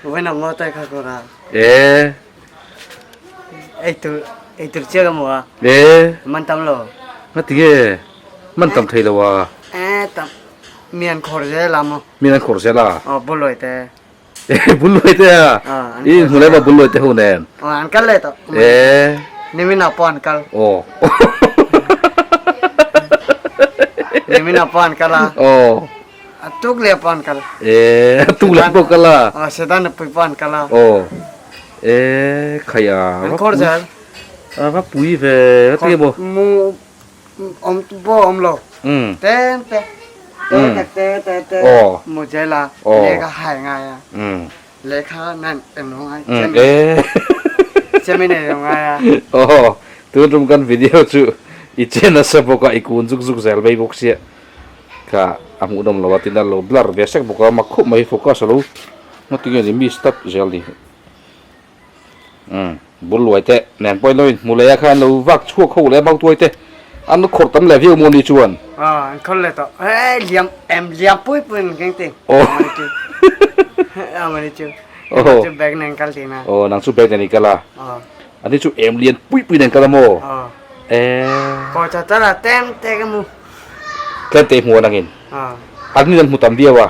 Vawiin a motor kha kawr a. E. Eitur eitur chiah ka hmu a. E. Man tam lo. Ngati nge? Man tam thei lo a. E tam mi an khawr zel a maw. Mi an khawr zel a. Aw buluai te. E buluai te a. I hmu leh maw buluai te ho nen. Aw an kal leh tawh. E. Nimin ah pawh an kal. Aw. Nimin ah pawh an kal a. Aw. A tuk leh pawh an kal. E, a tuk leh pawh kal a. Aw, sedan a pui pawh an kal a. Aw. E, khai a. An khawr zel. A va pui ve, a ti maw? Mu awm pawh awm lo. Um. Tlem te. Te te te te te. Aw. Mu zel a. Aw. Lehkha hai ngai a. Um. Lehkha nan eng lo ngai. Um, e. Chemi nei lo ngai a. Aw, tun tum kan video chu i chen nasa bawk a, i kun zuk zuk zel mai bawk sia. Kha a hmuhnawm lo a tin a lo blur ve sek bawk a mak khawp mai focus a lo ngawt tinge ni miss tlat zel ni umm bul luai te nen pawhin lo inhmu leh a khan lo vak chhuak ho leh a mautuai te an lo khawrh tam leh viau maw ni chuan. Aw an khawrh leh tawh he liam em liam pui pui an keng ting Aw amani chu amani chu bag nen kal tih na Aw nang chu bag nen i kal a Aw ani chu em lian pui pui nen kal a maw Aw e Kaw cha char a tem te ka mu. Tlem te hmu anangin. An ni an hmu tam viau a.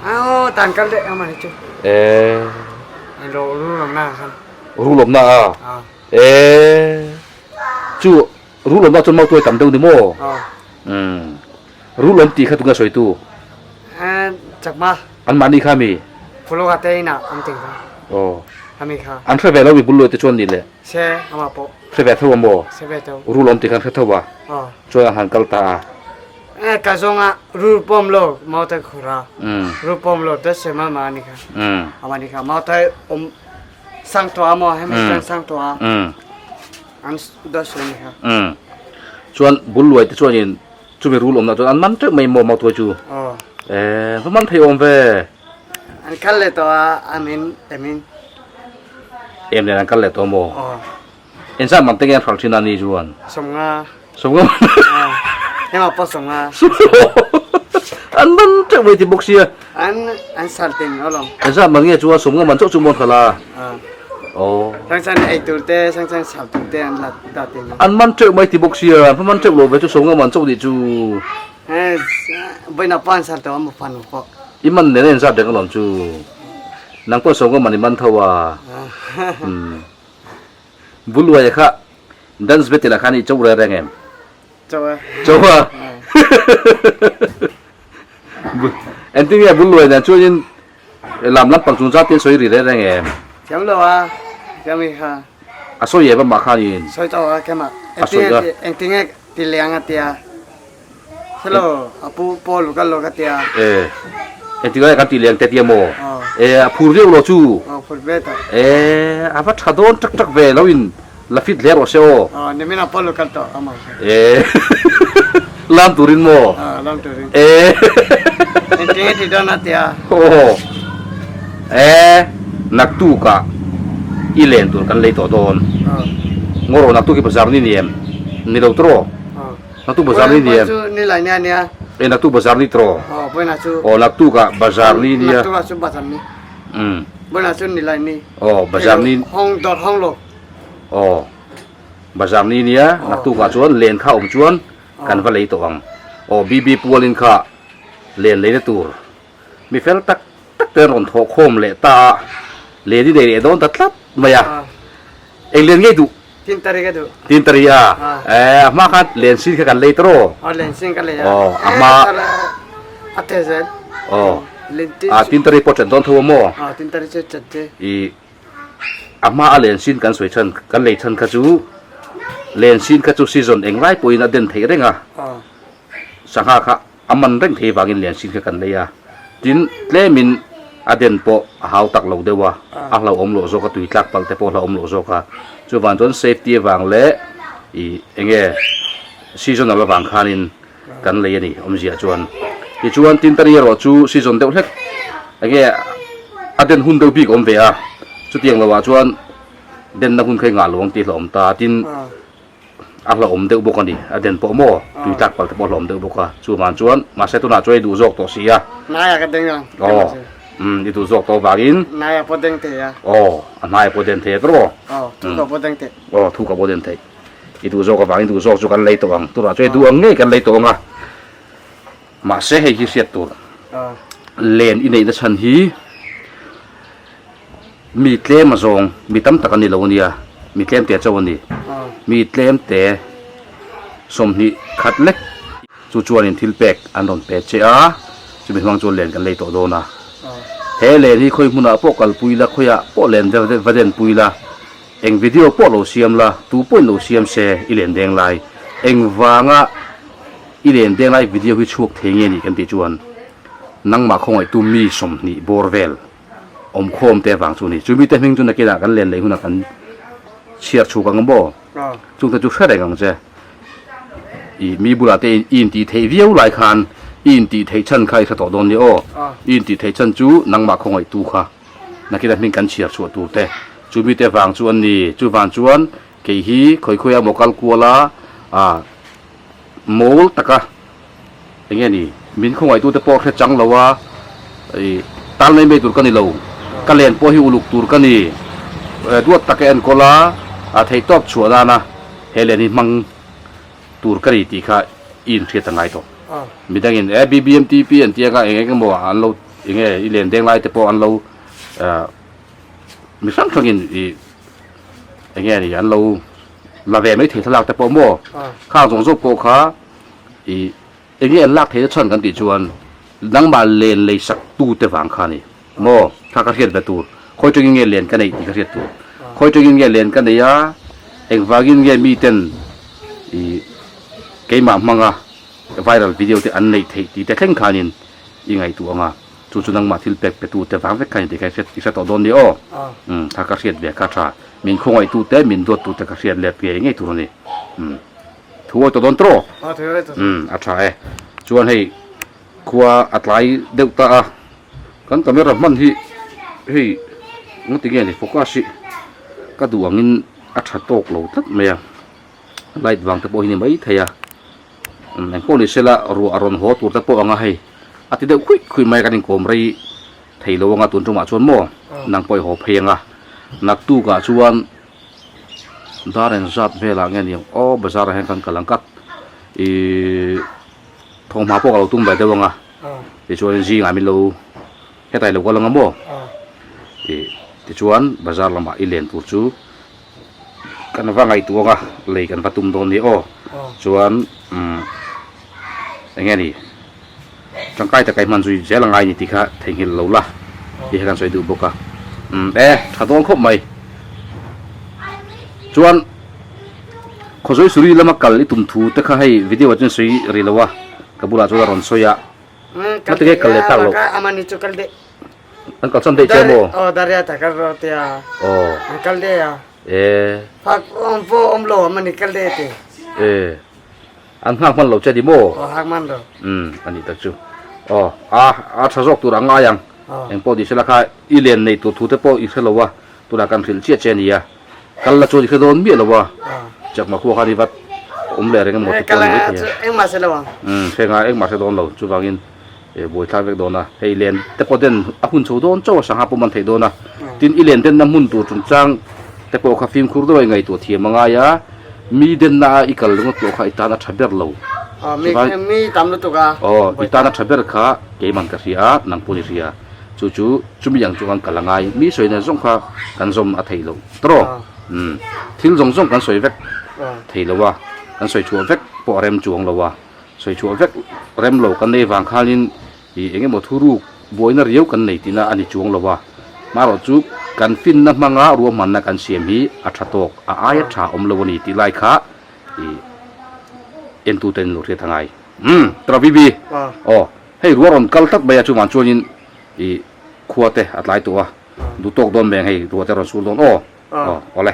Aw tan kal deuh amah hi chu. E. Lo ru lawmna ah khan. Ru lawmna a. E. Chu ru lawmna chuan mautuai tam deuh ni maw? Umm. Ru lawm tih kha tunge sawi tu? Chakma. An mahni kha mi? Puluka te inah an ting kha. Aw. Ami kha. An hre ve lo mi bul luai te chuan ni le? Se amah pawh. Hre ve tho a maw? Hre ve tho. Rul awm tih khan hre tho a. Aw. Chuan an han kal ta a. Eh ka zawng a rul pawm lo mautai khur a. Rul pawm lo dawt se ma ma ani kha. Amah ni kha mautai awm sang tawh a maw hemi chuan sang tawh a. An dawt se ni kha. Chuan bul luai te chuanin chumi rul awmna chuan an man teuh mai maw mautuai chu. Aw. Eh va man thei awm ve. An kal leh tawh a amin emin. Em nen an kal leh tawh maw? Aw. Engzat man te nge an hralh thin a ni chuan? Sawmnga. Sawmnga man? Aw. Hema pawh sawmnga. An man teuh mai ti bawk sia. An an sal ting alawm. Engzat man nge chuan sawmnga man chauh chu mawn hralh a? Aw. Aw. Sangchan ei tur te, sangchan sal tur te an la dah ting a. An man teuh mai ti bawk sia, an man teuh lo ve chu sawmnga man chauh nih chu. He vawiin ah pawh an sal tawh a maw fanu pawh. I man nen a inzat reng alawm chu. Nang pawh sawm ka man i man tho a. Umm. Buluaia kha dance battle ah khan i cho reng reng em? Cho a. Cho a. Engtin nge Buluai nen chuanin lam lampang chung zat te sawi ri reng reng em? Thiam lo a. Thiam i kha. A sawi em amah khanin? Sawi tawh a kemah. A sawi a. Engtin nge ti leng a tia. Hello, a pu Paul ka lo ka tia. E, engtik lai kan ti leng te tia maw? Aw. E, a phur viau lo chu. Aw, phur ve tawh. E, a va tha dawn tak tak ve lo in la fit hle rawh se aw. Aw, nimin a Paul kal tawh amah kha. E, lam turin maw? Aw, lam turin. E. Engtik nge ti dawn a tia. Aw. E, naktukah i len tur kan lei tawh dawn. Aw. Ngaw rawh naktuk hi bazar ni ni em? Ni lo tawh. Aw. Naktuk bazar ni ni em? Chu ni lai nia nia. E naktuk bazar ni tro. Aw boina chu. Aw naktuk ah bazar ni nia. Naktuk ah chu bazar ni. Um. Boina chu ni lai ni. Aw bazar ni. Hong dor hong lo. Aw bazar ni nia naktuk ah chuan len kha awm chuan kan va lei tawh ang. Aw BB pualin kha len leina tur mi fel tak tak te an rawn thawh khawm leh ta a len i nei leh dawn ta tlat mai a. Eng len ngei duh? Tintari ka duh. Tintari a? Eh, a hma khan len sin kha kan lei ta rawh. Aw, len sin ka lei a. Aw, a hma. A te zel. Aw. A tintari pawh chan dawn tho a maw? Aw, tintari chu chan che. I a hma a len sin kan sawi chhan, kan lei chhan kha chu len sin kha chu season eng lai pawhin a den theih reng a. Aw. Sangha kha A man reng thei vangin Liansin kha kan lei a, tin tlemin a den pawh a hau tak lo deuh a, a hlauhawm loh zawk a, tui tlak palh te pawh a hlauhawm loh zawk a, chuvang chuan safety avang leh ih eng nge seasonal avang khanin kan lei a ni awmzia chuan. Tichuan Tintari erawh chu season deuh hlek eng nge a den hun deuh bik a awm ve a, chutiang lohah chuan denna hun kha i ngah lo ang tih a hlauhawm ta, tin. A hlauhawm deuh bawk a ni. A den pawh maw? Tui tlak palh te pawh a hlauhawm deuh bawk a. Chuvang chuan mahse tunah chuan i duh zawk tawh si a. Naiah ka deng ang. Aw. Umm i duh zawk tawh vangin. Hnai a pawh deng thei a. Aw a hnai a pawh den thei a tawh. Aw thuk a pawh deng thei. Aw thuk a pawh den thei. I duh zawk avangin duh zawk chu kan lei tawh ang. Tunah chuan i duh ang ngei kan lei tawh ang a. Mahse hei hi hriat tur. Len i neihna chhan hi mi tlem a zawng mi tam tak a ni lo a nia. Mi tlem te chauh a ni. Mi tlem te 20 khat lek chu chuanin thil pek an rawn pe che a. Chumi hmang chuan len kan lei tawh dawn a. He len hi khawi hmunah pawh kalpui la, khawiah pawh len va denpui la. Eng video pawh lo siam la, tu pawhin lo siam se i len deng lai. Eng vanga i len deng lai video hi chhuak thei nge ni kan tih chuan nangmah khawngaihtu mi 20 bawr vel awm khawm te vang chu a ni. Chu mite hming chu nakinah kan len leh hunah kan chhiar chhuk ang maw? Chungte chu hre reng ang che. I mi bulah te i intih theih viau lai khan i intih theih chhan kha i hre tawh dawn nia aw. I intih theih chhan chu nangmah khawngaihtu kha. Nakin a hming kan chhiar chhuah tur te chu mite vang chu an ni. Chuvan chuan kei hi khawi khawi a maw kal kual a, ah mawl taka eng nge ni min khawngaihtu te pawh hre chang lo a, ih tal mai mai tur ka ni lo, ka len pawh hi uluk tur ka ni, duat taka enkawl a, ah theihtawp chhuah nana he len hi hmang tur ka ni tih kha i inhriat a ngai tawh. Midangin e BBMTP an tih anga eng eng emaw an lo eng nge i len deng lai te pawh an lo mi hrang hrangin i eng nge ni an lo la ve mai thei thlalak te pawh maw khang zawng zawng pawh kha i eng nge an lak theih na chhan kan tih chuan nangmah len lei sak tu te vang kha a ni maw kha ka hriat ve tur khawi tangin nge len ka neih tih ka hriat tur khawi tangin nge len ka nei a engvangin nge miten i keimah hmanga viral video te an neih theih tih te thleng khanin i ngaihtuah ang a, chu chu nangmah thil pek petu te vang vek kha ni tih kha i hre tawh dawn nia aw. Umm kha ka hriat ve kha tha, min khawngaihtu te, min duattu te ka hriat let ngei ngei tur a ni. Umm thu awi tawh dawn tawh? Umm a tha e. Chuan hei khua a tlai deuh ta a, kan camera hman hi hei engati nge ni focus hi ka duh angin a tha tawk lo tlat mai a, light vang te pawh hi ni maithei a. Eng pawh ni sela ruah a rawn haw tur te pawh anga hei a ti deuh khuih khuih mai a kan inkawm rei thei lo anga tun tumah chuan maw nang pawh i haw phei anga naktukah chuan dar eng zat velah nge ni ang aw bazar ah hian kan kal ang kat ihh thawmhma pawh ka lo tum ve deuh anga tichuan zingah min lo hetah i lo kal anga maw ih tichuan bazar lamah i len tur chu. Kan va ngaihtuah ang a, lei kan va tum dawn nia aw. Chuan umm eng nge ni tangkai taka i hman zui zel angai ni tih kha theihnghilh lo la tih kha kan sawi duh bawk a. Umm e tha dawn khawp mai. Chuan Khawzawi Suri lama kal i tum thu te kha hei video ah chuan sawi rih lo a, ka bulah chuan a rawn sawi a. Ngatinge kal leh tak loh. An kal chan daih che maw? Aw daria ta kal ro te a. Aw. An kal daih a. E. Phak awm pawh awm lo amani kal daih te. E. An nghak hman lo che di maw? Aw hak man lo. Um ani tak chu. Aw a a tha zawk tur a ngai ang. Eng pawh ni sela kha i len nei tur thu te pawh i hre lo a tunah kan hrilh chiah che a nia. Kal la chuan i hre dawn miah lo a. Chakma khua khan i vat awm leh reng emaw te pawh a ni maithei a. Engmah hre lo ang. Um hre ngai engmah hre dawn lo chuvangin. E buai thlak vek dawn a, hei len te pawh den a hun chho dawn chauh a sangha pawh man theih dawn a, tin i len denna hmun tur chungchang te pawh kha fimkhur deuh a i ngaihtuah thiam a ngai a, mi denna a i kal ringawt pawh kha i tan a tha ber lo. Mi tam lutuk a. Aw, i tan a tha ber kha keiman ka hria a, nang pawh i hria, chu chu chumi ang chu kan kal a ngai, mi sawi nen zawng kha kan zawm a theih loh tawh, umm thil zawng zawng kan sawi vek thei lo a, kan sawi chhuah vek pawh a rem chuang lo a. Sawi chhuah vek rem lo kan nei vang khanin ih eng emaw thuruk buaina riau kan nei tihna a ni chuang lo a, marawh chu kan finna hmanga ruahmanna kan siam hi a tha tawk, a aia tha awm lo a ni tih lai kha ih entute in lo hriat a ngai. Umm tawrh Bibi, aw hei ruah rawn kal tlat mai a chuvang chuanin ih khua te a tlai tawh a, duh tawk dawn meng hei ruah te rawn sur dawn aw, aw awle.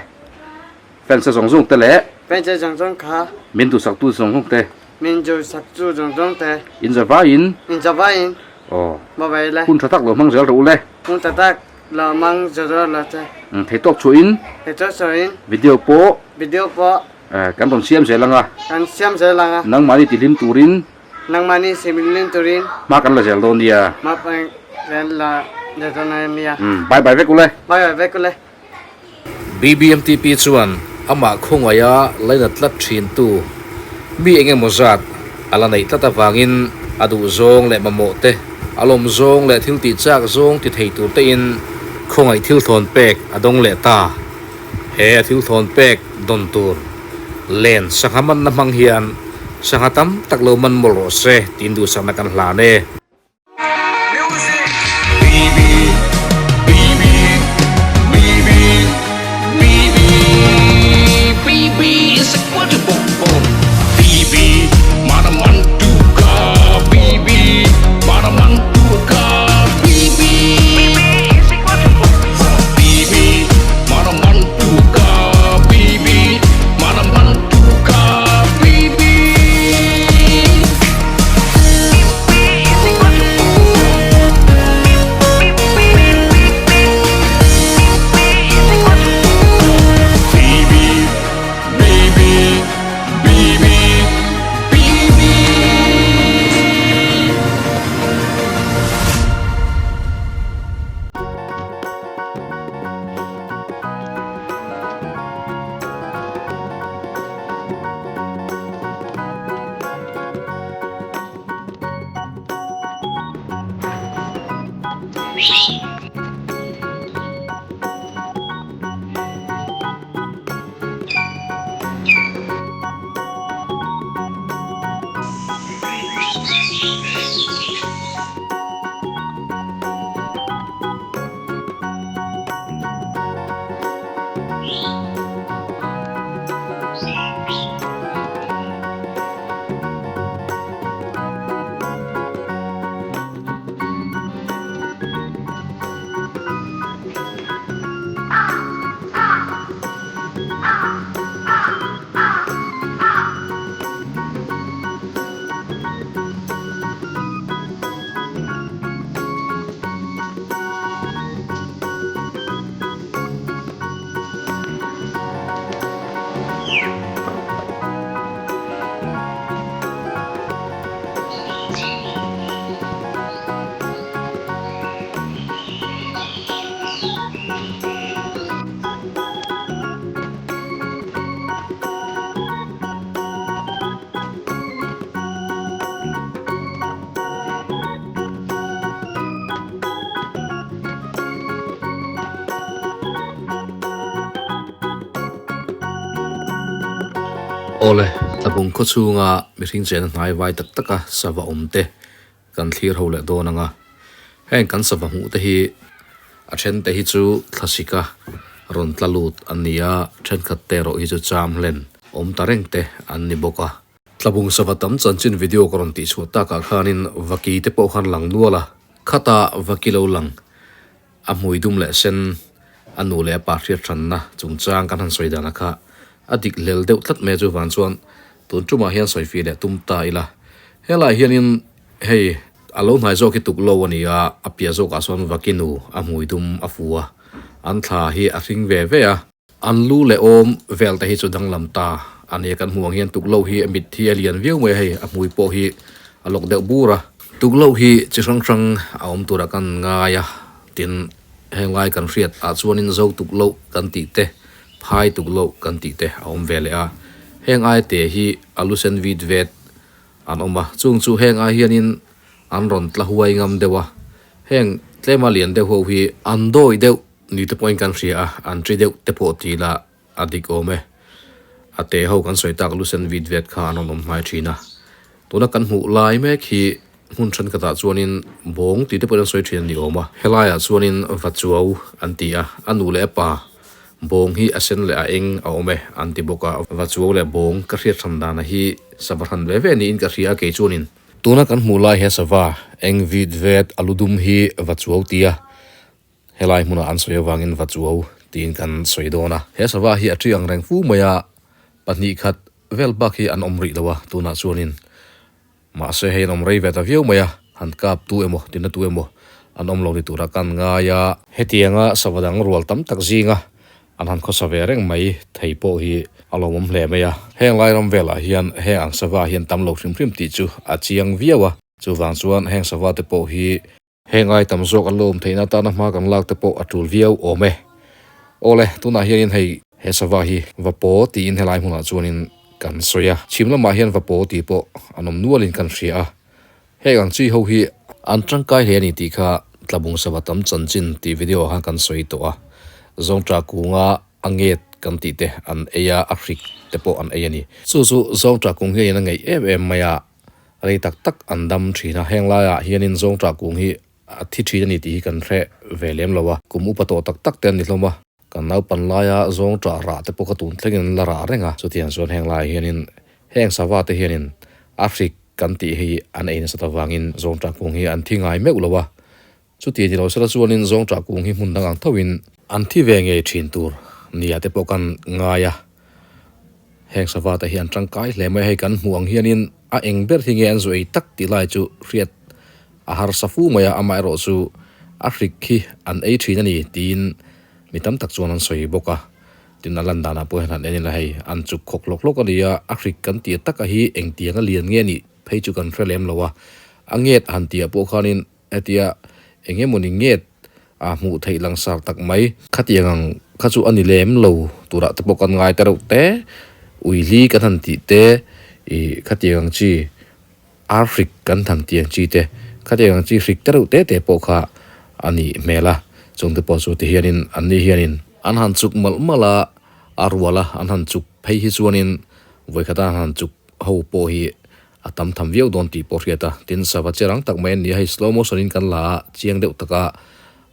Fans zawng zawng te leh. Fans zawng zawng kha. Min duhsaktu zawng zawng te. Min duhsaktu zawng zawng te. In zavaiin. In zavaiin. Aw. Mobile le. Hun tha tak lo hmang zel rawh u le. Hun tha tak lo hmang zel rawh lo che. Thei tawk chhuahin. Thei tawk chhuahin. Video pawh. Video pawh. Kan rawn siam zel ang a. Kan siam zel ang a. Nangmahni tihlim turin. Nangmahni tihlim turin. Hma kan la zel dawn nia. Hma kan la. Leh dawn ania. Bye bye vek ule. Bye bye vek ule. BBMTP chuan amah khawngaiha lainat tlat thintu mi eng emaw zat a la neih tlat avangin a duhzawng leh mamawh te, a lawmzawng leh thil tih chak zawng ti thei tur tein khawngaih thil thawn pek a dawng leh ta. He a thil thawn pek dawn tur len sangha manna hmang hian sangha tam tak lo man mawlh rawh se tiin duhsakna kan hlan e. Awle, tlabung khaw chhunga mihring chena hnai vai tak taka sava awm te kan thlir ho leh dawn ang a, heng kan sava hmuh te hi a then te hi chu thlasika rawn tla lut an ni a, thenkhat te erawh hi chu cham hlen awm ta reng te an ni bawk a. Tlabung sava tam chanchin video ka rawn tih chhuah takah khanin vaki te pawh khan lang nual a, khata vaki lo lang a hmui dum leh sen a nu leh a pa hriat hranna chungchang kan han sawi dana kha a dik hlel deuh tlat mai a chuvang chuan tun tumah hian sawi fih leh tum ta ila helaiah hianin hei a lo hnai zawk hi tuk lo a ni a a piah zawkah sawn vaki nu a hmui dum a fu a an thla hi a hring ve ve a. An lu leh awm vel te hi chu danglam ta a ni a, kan hmuh ang hian tuklo hi a mit hi a lian viau mai a hei, a hmui pawh hi a lawk deuh bur a. Tuklo hi chi hrang hrang a awm turah kan ngai a, tin henglai kan hriat ah chuanin zo tuklo kan tih te, phai tuklo kan tih te a awm ve leh a. Heng ai te hi a lu sen vit vet an awm a, chung chu heng ai hianin an rawn tla huai ngam deuh a, heng tlema lian deuh ho hi an dawi deuh Ni te pawhin kan hria a, an ri deuh te pawh ti ila a dik awm e. A te ho kan sawi tak Lucent vit vet kha an rawn awm hmai thin a. Tuna kan hmuh lai mek hi hmun thenkhatah chuanin bawng tih te pawhin an sawi thin a ni awm a. Helaiah chuanin Vachuau an ti a, a nu leh a pa bawng hi a sen leh a eng a awm e an ti bawk a. Vachuau leh bawng ka hriat hran dana hi sava hran ve ve niin ka hria a kei chuanin. Tuna kan hmuh lai he sava eng vit vet a lu dum hi Vachuau tia Helai hmunah an sawi avangin va chuau tiin kan sawi dawn a. He sava hi a ṭi ang reng fu mai a, pahnih khat vel bak hi an awm rih lo a tunah chuanin. Mahse hei an awm rei ve ta viau mai a, han kap tu emaw tina tu emaw an awm lo ni turah kan ngai a. Hetianga sava dang rual tam tak zinga an han khawsa ve reng mai thei pawh hi a lawmawm hle mai a. Heng lai ram velah hian heng ang sava hian tam lo hrim hrim tih chu a chiang viau a, chuvang chuan heng sava te pawh hi. Heng ai tam zawk an lo awm theihna atana hma kan lak te pawh a tul viau awm e. Awle, tunah hianin hei he sava hi Vapaw tiin helai hmunah chuanin kan sawi a. Chhim lamah hian Vapaw tih pawh an awm nualin kan hria a. Heng ang chi ho hi an tangkai hle a ni tih kha Tlabung sava tam chanchin tih video ah khan kan sawi tawh a. Zawngṭah kunga a nget kan tih te an ei a, a hrik te pawh an ei a ni. Chu chu zawngṭah kung hianin a ngeih em em mai a, rei tak tak an dam thin a. Heng laiah hianin zawngṭah kung hi a thi thin a ni tih hi kan hre ve lem lo a. Kum upa tawh tak tak te an ni hlawm a. Kan naupan laia zawngṭah rah te pawh kha tun thlengin an la rah reng a. Chutiang chuan heng laiah hianin heng sava te hianin a hrik kan tih hi an ei nasat avangin zawngṭah kung hi an thi ngai meuh lo a. Chuti ni lo sela chuanin zawngṭah kung hi hmun dang ang thoin an thi ve ngei ṭhin tur nia te pawh kan ngai a. Heng sava te hi an tangkai hle mai a, hei kan hmuh ang hianin a eng ber hi nge an zu ei tak tih lai chu hriat a harsa fu mai a, amaherawh chu a hrik hi an ei thin a ni tiin mi tam tak chuan an sawi bawk a. Tin a lan danah pawh hian han en ila hei an chuk khawk hlawk hlawk a ni a, a hrik kan tih taka hi engtianga lian nge nih phei chu kan hre lem lo a, a nget han tihah pawh khanin Hetia eng emawni nget a hmuh theih langsar tak mai. Khatiang ang kha chu a ni lem lo turah te pawh kan ngai ta reuh te, uihli kan han tih te, ih khatiang ang chi ar hrik kan han tih ang chi te, khatiang ang chi hrik te reuh te te pawh kha a nih hmel a, chung te pawh chu ti hianin an ni hianin an han chuk malh malh a, a rual a an han chuk phei hi chuanin vawikhat a an han chuk ho pawh hi A tam tham viau dawn tih pawh hriat a, tin sava che rang tak mai an ni a, hei slow motion in kan la a, chiang deuh taka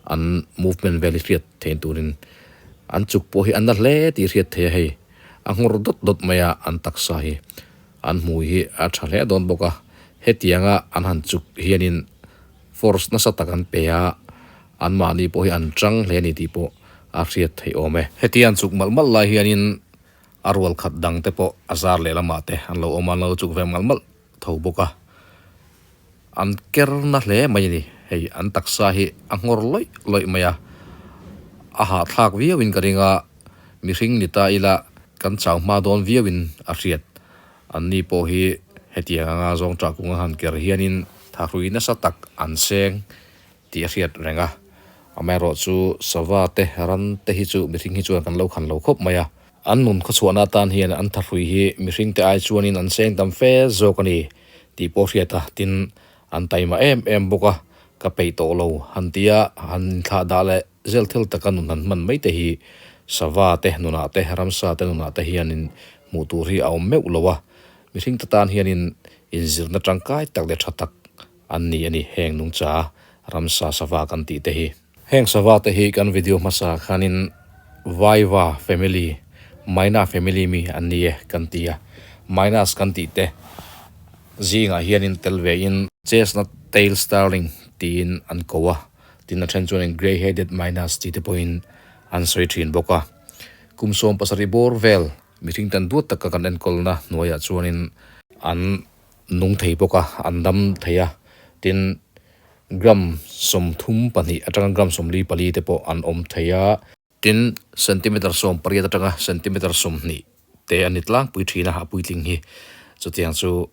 an movement vel hi hriat theih turin an chuk pawh hi an na hle tih hriat theih a hei, a nghawr dawt dawt mai a an taksa hi an hmui hi a tha hle dawn bawk a, hetianga an han chuk hianin force nasa tak an pe a, anmahni pawh hi an tang hle a ni tih pawh a hriat theih awm e. Hetia an chuk malh malh lai hianin A rual khat dang te pawh a zar leh lamah te an lo awm a, an lo chuk ve malh malh tho bawk a. An ker na hle mai a ni. Hei an taksa hi a nghawr lawih lawih mai a, a hahthlak viauin ka ring a, mihring ni ta ila kan chau hma dawn viauin a hriat. An ni pawh hi hetiang anga zawngṭah kung a han ker hianin thahrui nasa tak an seng tih a hriat reng a. Amaherawh chu sava te, ran te hi chu mihring hi chuan kan lo khan lo khawp mai a. An nun khawchhuahna atan hian an thahrui hi mihring te ai chuanin an seng tam fe zawk a ni tih pawh hriat a, tin an taima em em bawk a, ka peih tawh lo han tia han inthlah dah leh zel thil taka nun han hman mai te hi sava te nunah te, ramsa te nunah te hianin hmuh tur hi a awm meuh lo a. Mihring te tan hianin inzirna tangkai tak leh tha tak An ni a ni, heng nungcha ramsa sava kan tih te hi. Heng sava te hi kan video hmasa khanin Vaiva family, Maina family mi an ni e kan ti a. Minus kan tih te zingah hianin tel ve in Chestnut tail starling tiin an ko a, tin a then chuanin Grey headed minus tih te pawhin an sawi thin bawk a. Kum 70 bawr vel mihring tan duat taka kan enkawlna hnuaiah chuanin an nung thei bawk a, an dam thei a, tin gram 32 atanga gram 44 te pawh an awm thei a, tin centimeter 18 atanga centimeter 20 te a ni tlangpui thin a, a puitling hi chutiang chu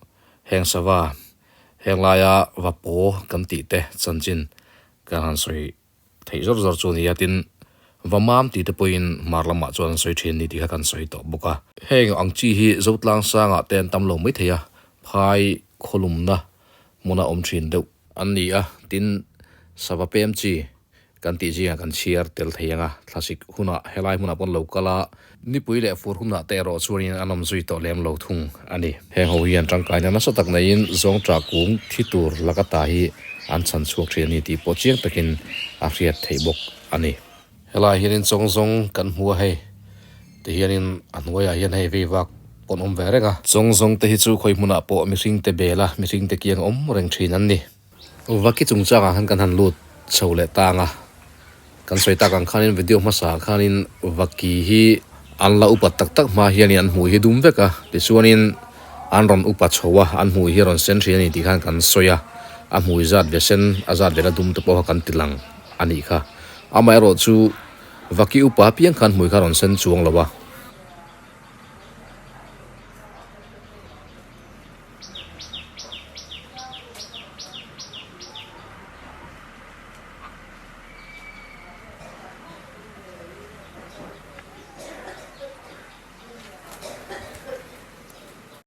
heng sava heng laia va paw kan tih te chanchin kan han sawi Theih zawr zawr chu a ni a, tin va mam tih te pawhin hmar lamah chuan an sawi thin a ni tih kha kan sawi tawh bawk a. Heng ang chi hi Zotlang sangah te an tam lo mai thei a, phai khawlumna hmuna awm thin deuh an ni a, tin sava pem chi kan tih zingah kan chhiar tel thei ang a, thlasik hunah helai hmunah pawn lo kal a, nipui leh fur hunah te erawh chuanin an awm zui tawh lem lo thung a ni. Heng ho hian tangkaina nasa tak neiin zawngṭah kung thi tur laka ta hi an chhan chhuak thin a ni tih pawh chiang takin a hriat theih bawk a ni. Helaiah hianin chawng zawng kan hmu a hei ti hianin a hnuaiah hian hei vei vak pawn awm ve reng a. Chawng zawng te hi chu khawi hmunah pawh mihring te bel a mihring te kiang awm reng thin an ni. Vaki chungchangah khan kan han lut chho leh tang a, kan sawi tak ang khanin video hmasa ah khanin Vaki hi an la upat tak tak hma hianin an hmui hi dum vek a, tichuanin an rawn upa chho a, an hmui hi rawn sen thin a ni tih khan kan sawi a, a hmui zat ve sen a zat ve la dum te pawh kha kan ti lang a nih kha. Amaherawhchu Vaki upa apiang khan hmui kha rawn sen chuang lo a.